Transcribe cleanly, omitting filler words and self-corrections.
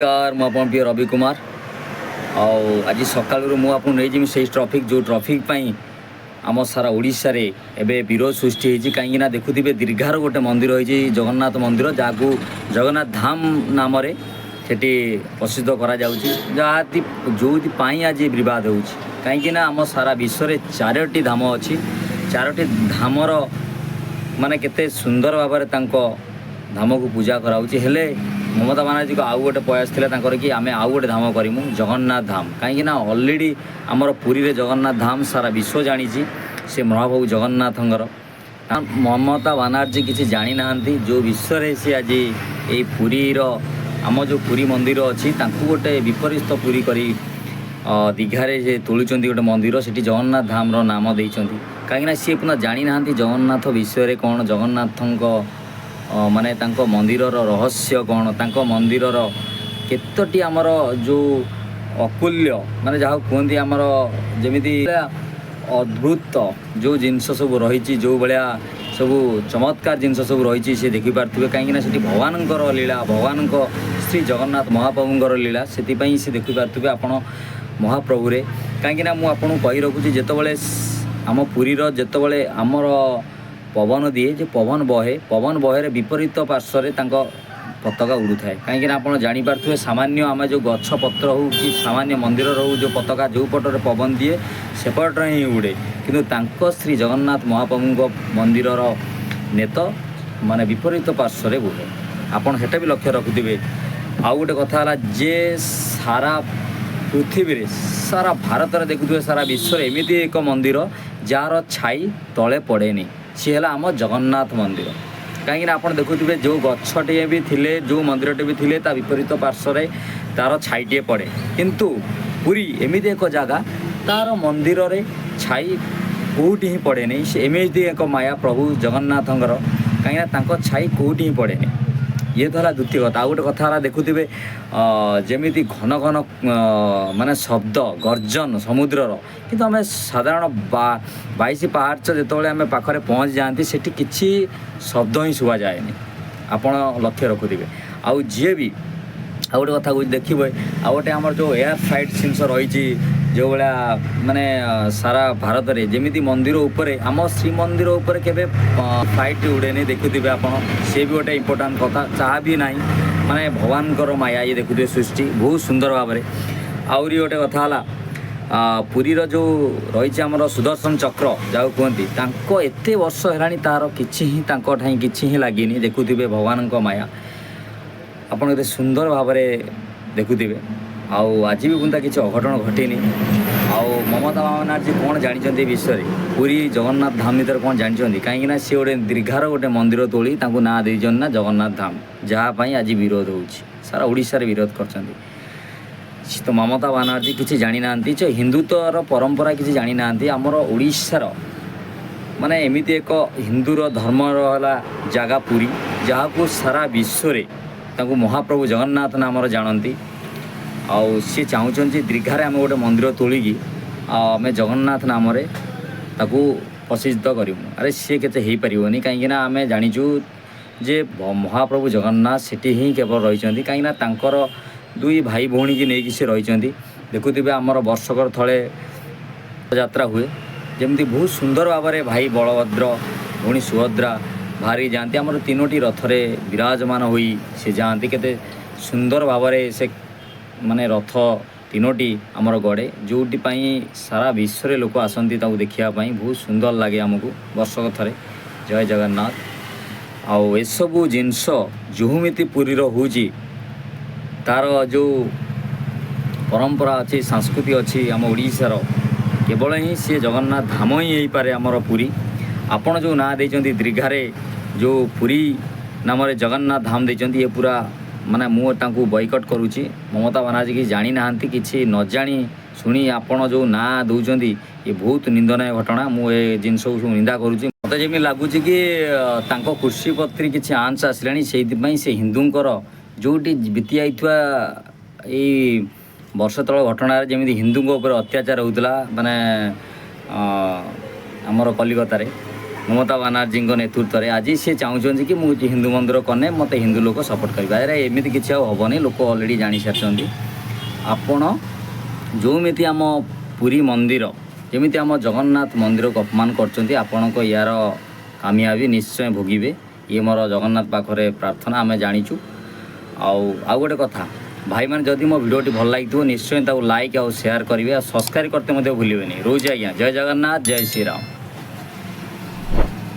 ନମସ୍କାର, ମୁଁ ଆପଣ ପ୍ରିୟ ରବି କୁମାର। ଆଉ ଆଜି ସକାଳରୁ ମୁଁ ଆପଣଙ୍କୁ ନେଇଯିବି ସେଇ ଟ୍ରଫିକ୍, ଯେଉଁ ଟ୍ରଫିକ୍ ପାଇଁ ଆମ ସାରା ଓଡ଼ିଶାରେ ଏବେ ବିରୋଧ ସୃଷ୍ଟି ହେଇଛି। କାହିଁକିନା ଦେଖୁଥିବେ, ଦୀର୍ଘାର ଗୋଟେ ମନ୍ଦିର ହେଇଛି, ଜଗନ୍ନାଥ ମନ୍ଦିର, ଯାହାକୁ ଜଗନ୍ନାଥ ଧାମ ନାମରେ ସେଠି ପ୍ରସିଦ୍ଧ କରାଯାଉଛି, ଯାହା ଯେଉଁଥିପାଇଁ ଆଜି ବିବାଦ ହେଉଛି। କାହିଁକିନା ଆମ ସାରା ବିଶ୍ୱରେ ଚାରୋଟି ଧାମ ଅଛି। ଚାରୋଟି ଧାମର ମାନେ କେତେ ସୁନ୍ଦର ଭାବରେ ତାଙ୍କ ଧାମକୁ ପୂଜା କରାହେଉଛି। ହେଲେ ମମତା ବାନାର୍ଜୀଙ୍କ ଆଉ ଗୋଟେ ପ୍ରୟାସ ଥିଲା ତାଙ୍କର କି ଆମେ ଆଉ ଗୋଟେ ଧାମ କରିମୁ, ଜଗନ୍ନାଥ ଧାମ। କାହିଁକିନା ଅଲରେଡ଼ି ଆମର ପୁରୀରେ ଜଗନ୍ନାଥ ଧାମ ସାରା ବିଶ୍ୱ ଜାଣିଛି, ସେ ମହାପ୍ରଭୁ ଜଗନ୍ନାଥଙ୍କର। ମମତା ବାନାର୍ଜୀ କିଛି ଜାଣିନାହାନ୍ତି ଯେଉଁ ବିଷୟରେ ସେ ଆଜି ଏଇ ପୁରୀର ଆମ ଯେଉଁ ପୁରୀ ମନ୍ଦିର ଅଛି, ତାଙ୍କୁ ଗୋଟେ ବିପରୀତ ପୁରୀ କରି ଦୀଘାରେ ଯେ ତୋଳୁଛନ୍ତି ଗୋଟେ ମନ୍ଦିର, ସେଠି ଜଗନ୍ନାଥ ଧାମର ନାମ ଦେଇଛନ୍ତି। କାହିଁକିନା ସିଏ ପୁଣି ଜାଣିନାହାନ୍ତି ଜଗନ୍ନାଥ ବିଷୟରେ କ'ଣ, ଜଗନ୍ନାଥଙ୍କ ମାନେ ତାଙ୍କ ମନ୍ଦିରର ରହସ୍ୟ କ'ଣ, ତାଙ୍କ ମନ୍ଦିରର କେତୋଟି ଆମର ଯେଉଁ ଅକୁଲ୍ୟ, ମାନେ ଯାହାକୁ କୁହନ୍ତି ଆମର ଯେମିତି ଅଦ୍ଭୁତ ଯେଉଁ ଜିନିଷ ସବୁ ରହିଛି, ଯେଉଁ ଭଳିଆ ସବୁ ଚମତ୍କାର ଜିନିଷ ସବୁ ରହିଛି, ସେ ଦେଖିପାରୁଥିବେ। କାହିଁକିନା ସେଠି ଭଗବାନଙ୍କର ଲୀଳା, ଭଗବାନଙ୍କ ଶ୍ରୀ ଜଗନ୍ନାଥ ମହାପ୍ରଭୁଙ୍କର ଲୀଳା, ସେଥିପାଇଁ ସେ ଦେଖିପାରୁଥିବେ ଆପଣ ମହାପ୍ରଭୁରେ। କାହିଁକିନା ମୁଁ ଆପଣଙ୍କୁ କହି ରଖୁଛି, ଯେତେବେଳେ ଆମ ପୁରୀର ଯେତେବେଳେ ଆମର ପବନ ଦିଏ, ଯେ ପବନ ବହେ, ପବନ ବହେରେ ବିପରୀତ ପାର୍ଶ୍ୱରେ ତାଙ୍କ ପତାକା ଉଡ଼ୁଥାଏ। କାହିଁକିନା ଆପଣ ଜାଣିପାରୁଥିବେ, ସାମାନ୍ୟ ଆମେ ଯେଉଁ ଗଛ ପତ୍ର ହେଉ କି ସାମାନ୍ୟ ମନ୍ଦିରର ହେଉ, ଯେଉଁ ପତାକା ଯେଉଁ ପଟରେ ପବନ ଦିଏ ସେପଟରେ ହିଁ ଉଡ଼େ। କିନ୍ତୁ ତାଙ୍କ ଶ୍ରୀ ଜଗନ୍ନାଥ ମହାପ୍ରଭୁଙ୍କ ମନ୍ଦିରର ନେତ ମାନେ ବିପରୀତ ପାର୍ଶ୍ୱରେ ବୁହେ। ଆପଣ ସେଟା ବି ଲକ୍ଷ୍ୟ ରଖୁଥିବେ। ଆଉ ଗୋଟେ କଥା ହେଲା ଯେ ସାରା ପୃଥିବୀରେ, ସାରା ଭାରତରେ ଦେଖୁଥିବେ, ସାରା ବିଶ୍ୱରେ ଏମିତି ଏକ ମନ୍ଦିର ଯାହାର ଛାଇ ତଳେ ପଡ଼େନି, ସିଏ ହେଲା ଆମ ଜଗନ୍ନାଥ ମନ୍ଦିର। କାହିଁକିନା ଆପଣ ଦେଖୁଥିବେ, ଯେଉଁ ଗଛଟିଏ ବି ଥିଲେ, ଯେଉଁ ମନ୍ଦିରଟିଏ ବି ଥିଲେ, ତା ବିପରୀତ ପାର୍ଶ୍ୱରେ ତାର ଛାଇଟିଏ ପଡ଼େ। କିନ୍ତୁ ପୁରୀ ଏମିତି ଏକ ଜାଗା, ତାର ମନ୍ଦିରରେ ଛାଇ କେଉଁଠି ହିଁ ପଡ଼େନି। ସେ ଏମିତି ଏକ ମାୟା ପ୍ରଭୁ ଜଗନ୍ନାଥଙ୍କର, କାହିଁକିନା ତାଙ୍କ ଛାଇ କେଉଁଠି ହିଁ ପଡ଼େନି। ଇଏ ତ ହେଲା ଦ୍ୱିତୀୟ କଥା। ଆଉ ଗୋଟେ କଥା ହେଲା, ଦେଖୁଥିବେ ଯେମିତି ଘନ ଘନ ମାନେ ଶବ୍ଦ ଗର୍ଜନ ସମୁଦ୍ରର, କିନ୍ତୁ ଆମେ ସାଧାରଣ 22 ପାହାଚ ଯେତେବେଳେ ଆମେ ପାଖରେ ପହଞ୍ଚି ଯାଆନ୍ତି, ସେଠି କିଛି ଶବ୍ଦ ହିଁ ଶୁଭାଯାଏନି। ଆପଣ ଲକ୍ଷ୍ୟ ରଖୁଥିବେ। ଆଉ ଯିଏ ବି ଆଉ ଗୋଟେ କଥା କହୁଛି, ଦେଖିବେ, ଆଉ ଗୋଟେ ଆମର ଯେଉଁ ଏୟାର ଫ୍ଲାଇଟ୍ ଜିନିଷ ରହିଛି, ଯେଉଁଭଳିଆ ମାନେ ସାରା ଭାରତରେ ଯେମିତି ମନ୍ଦିର ଉପରେ, ଆମ ଶ୍ରୀମନ୍ଦିର ଉପରେ କେବେ ଫ୍ଲାଇଟ୍ ଉଡ଼େନି, ଦେଖୁଥିବେ ଆପଣ। ସିଏ ବି ଗୋଟେ ଇମ୍ପୋର୍ଟାଣ୍ଟ କଥା, ଯାହା ବି ନାହିଁ ମାନେ ଭଗବାନଙ୍କର ମାୟା। ଇଏ ଦେଖୁଥିବେ ସୃଷ୍ଟି ବହୁତ ସୁନ୍ଦର ଭାବରେ। ଆହୁରି ଗୋଟେ କଥା ହେଲା, ପୁରୀର ଯେଉଁ ରହିଛି ଆମର ସୁଦର୍ଶନ ଚକ୍ର ଯାହାକୁ କୁହନ୍ତି, ତାଙ୍କ ଏତେ ବର୍ଷ ହେଲାଣି ତାର କିଛି ହିଁ ତାଙ୍କ ଠାଇଁ କିଛି ହିଁ ଲାଗିନି। ଦେଖୁଥିବେ ଭଗବାନଙ୍କ ମାୟା ଆପଣ କେତେ ସୁନ୍ଦର ଭାବରେ ଦେଖୁଥିବେ। ଆଉ ଆଜି ବି ପୁଣି କିଛି ଅଘଟଣ ଘଟିନି। ଆଉ ମମତା ବାନାର୍ଜୀ କ'ଣ ଜାଣିଛନ୍ତି ଏ ବିଷୟରେ? ପୁରୀ ଜଗନ୍ନାଥ ଧାମ ଭିତରେ କ'ଣ ଜାଣିଛନ୍ତି? କାହିଁକିନା ସିଏ ଗୋଟେ ଦୀର୍ଘାର ଗୋଟେ ମନ୍ଦିର ତୋଳି ତାଙ୍କୁ ନାଁ ଦେଇଛନ୍ତି ନା ଜଗନ୍ନାଥ ଧାମ, ଯାହା ପାଇଁ ଆଜି ବିରୋଧ ହେଉଛି, ସାରା ଓଡ଼ିଶାରେ ବିରୋଧ କରିଛନ୍ତି। ସେ ତ ମମତା ବାନାର୍ଜୀ କିଛି ଜାଣିନାହାନ୍ତି ଯେ ହିନ୍ଦୁତ୍ୱର ପରମ୍ପରା କିଛି ଜାଣିନାହାନ୍ତି। ଆମର ଓଡ଼ିଶାର ମାନେ ଏମିତି ଏକ ହିନ୍ଦୁର ଧର୍ମର ହେଲା ଜାଗା ପୁରୀ, ଯାହାକୁ ସାରା ବିଶ୍ୱରେ ତାଙ୍କୁ ମହାପ୍ରଭୁ ଜଗନ୍ନାଥ ନାମରେ ଜାଣନ୍ତି। ଆଉ ସିଏ ଚାହୁଁଛନ୍ତି ଯେ ଦୀର୍ଘାରେ ଆମେ ଗୋଟେ ମନ୍ଦିର ତୋଳିକି ଆଉ ଆମେ ଜଗନ୍ନାଥ ନାମରେ ତାକୁ ପ୍ରସିଦ୍ଧ କରିବୁ। ଆରେ, ସିଏ କେତେ ହେଇପାରିବନି। କାହିଁକିନା ଆମେ ଜାଣିଛୁ ଯେ ମହାପ୍ରଭୁ ଜଗନ୍ନାଥ ସେଠି ହିଁ କେବଳ ରହିଛନ୍ତି। କାହିଁକିନା ତାଙ୍କର ଦୁଇ ଭାଇ ଭଉଣୀକି ନେଇକି ସେ ରହିଛନ୍ତି। ଦେଖୁଥିବେ, ଆମର ବର୍ଷକର ଥଳେ ଯାତ୍ରା ହୁଏ, ଯେମିତି ବହୁତ ସୁନ୍ଦର ଭାବରେ ଭାଇ ବଳଭଦ୍ର, ଭଉଣୀ ସୁଭଦ୍ରା ବାହାରି ଯାଆନ୍ତି, ଆମର ତିନୋଟି ରଥରେ ବିରାଜମାନ ହୋଇ ସେ ଯାଆନ୍ତି। କେତେ ସୁନ୍ଦର ଭାବରେ ସେ ମାନେ ରଥ ତିନୋଟି ଆମର ଗଡ଼େ, ଯେଉଁଠି ପାଇଁ ସାରା ବିଶ୍ୱରେ ଲୋକ ଆସନ୍ତି ତାକୁ ଦେଖିବା ପାଇଁ। ବହୁତ ସୁନ୍ଦର ଲାଗେ ଆମକୁ ବର୍ଷକ ଥରେ। ଜୟ ଜଗନ୍ନାଥ। ଆଉ ଏସବୁ ଜିନିଷ ଯେମିତି ପୁରୀର ହେଉଛି, ତାର ଯେଉଁ ପରମ୍ପରା ଅଛି, ସଂସ୍କୃତି ଅଛି ଆମ ଓଡ଼ିଶାର, କେବଳ ହିଁ ସିଏ ଜଗନ୍ନାଥ ଧାମ ହିଁ ହେଇପାରେ ଆମର ପୁରୀ। ଆପଣ ଯେଉଁ ନାଁ ଦେଇଛନ୍ତି, ଦୀର୍ଘାରେ ଯେଉଁ ପୁରୀ ନାମରେ ଜଗନ୍ନାଥ ଧାମ ଦେଇଛନ୍ତି, ଇଏ ପୁରା ମାନେ ମୁଁ ତାଙ୍କୁ ବୟକଟ୍ କରୁଛି। ମମତା ବାନାର୍ଜୀ କିଛି ଜାଣିନାହାନ୍ତି। କିଛି ନ ଜାଣି ଶୁଣି ଆପଣ ଯେଉଁ ନାଁ ଦେଉଛନ୍ତି, ଇଏ ବହୁତ ନିନ୍ଦନୀୟ ଘଟଣା। ମୁଁ ଏ ଜିନିଷକୁ ସବୁ ନିନ୍ଦା କରୁଛି। ମୋତେ ଯେମିତି ଲାଗୁଛି କି ତାଙ୍କ କୃଷି ପତ୍ରୀ କିଛି ଆଞ୍ଚ ଆସିଲାଣି, ସେଇଥିପାଇଁ ସେ ହିନ୍ଦୁଙ୍କର ଯେଉଁଠି ବିତି ଯାଇଥିବା ଏଇ ବର୍ଷ ତଳ ଘଟଣାରେ ଯେମିତି ହିନ୍ଦୁଙ୍କ ଉପରେ ଅତ୍ୟାଚାର ହେଉଥିଲା, ମାନେ ଆମର କଲିକତାରେ ମମତା ବାନାର୍ଜୀଙ୍କ ନେତୃତ୍ୱରେ ଆଜି ସେ ଚାହୁଁଛନ୍ତି କି ମୁଁ ହିନ୍ଦୁ ମନ୍ଦିର କନେ ମୋତେ ହିନ୍ଦୁ ଲୋକ ସପୋର୍ଟ କରିବେ। ଆରେ, ଏମିତି କିଛି ଆଉ ହେବନି। ଲୋକ ଅଲରେଡ଼ି ଜାଣିସାରିଛନ୍ତି। ଆପଣ ଯେଉଁମିତି ଆମ ପୁରୀ ମନ୍ଦିର, ଯେମିତି ଆମ ଜଗନ୍ନାଥ ମନ୍ଦିରକୁ ଅପମାନ କରୁଛନ୍ତି, ଆପଣଙ୍କ ୟାର କାମିୟାବି ନିଶ୍ଚୟ ଭୋଗିବେ। ଇଏ ମୋର ଜଗନ୍ନାଥ ପାଖରେ ପ୍ରାର୍ଥନା। ଆମେ ଜାଣିଛୁ। ଆଉ ଗୋଟେ କଥା ଭାଇମାନେ, ଯଦି ମୋ ଭିଡ଼ିଓଟି ଭଲ ଲାଗିଥିବ, ନିଶ୍ଚୟ ତାକୁ ଲାଇକ୍ ଆଉ ସେୟାର କରିବେ ଆଉ ସବସ୍କ୍ରାଇବ୍ କରତେ ମଧ୍ୟ ଭୁଲିବେନି। ରହୁଛି ଆଜ୍ଞା। ଜୟ ଜଗନ୍ନାଥ, ଜୟ ଶ୍ରୀରାମ।